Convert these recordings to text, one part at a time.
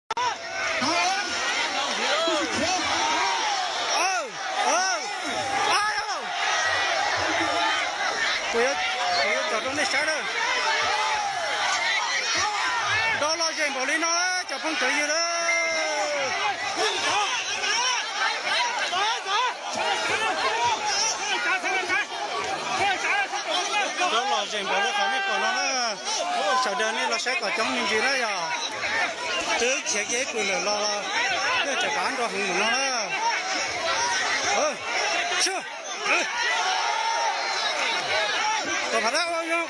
Kuv yuav tsom rau nej saib na. Dob lom zem npaum li no, cov phooj cov ywg na. Dob lom zem npaum li qhov nej pom no na. Sawv daws nej los saib kom coob me ntsis na yog. Twb khiav kiag ib pwm lawm los nej tseem rov nrau heev mus no na. Kom phav dab ua zoo.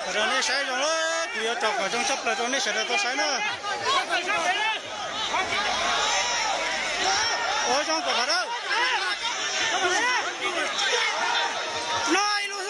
Sawv daws nej saib zoo na, kuv yuav tsom kom zoo tshaj plaws rau nej sawv daws tau saib na. Ua zoo kom phav dab. No ib lub xwb.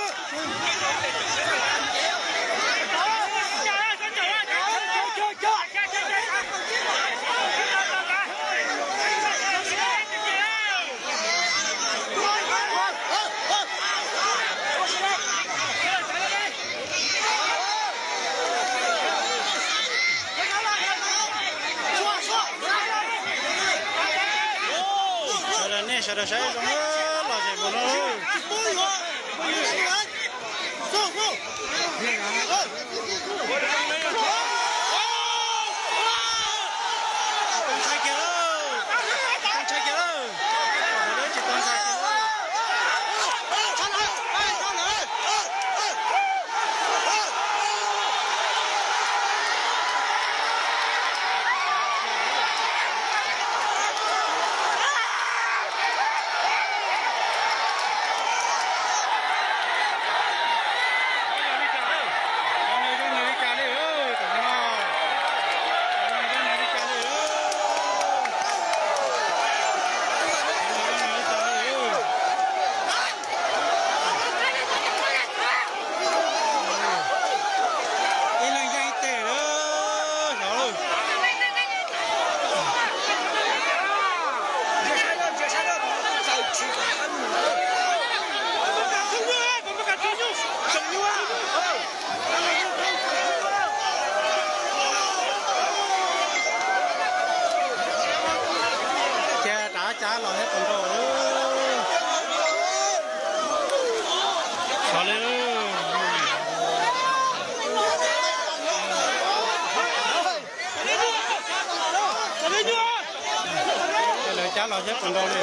Sawv daws nej sawv daws saib zoo lom zem npaum no. Tau ntshai kiag lawm, tau ntshai kiag lawm. Tsis tau ntshai kiag lawm. Ib leeg yeej ib teg lawm, hnov lawm. Ces rov cab los thiab tus nraug. Xav li lawv cab los thiab tus nraug li.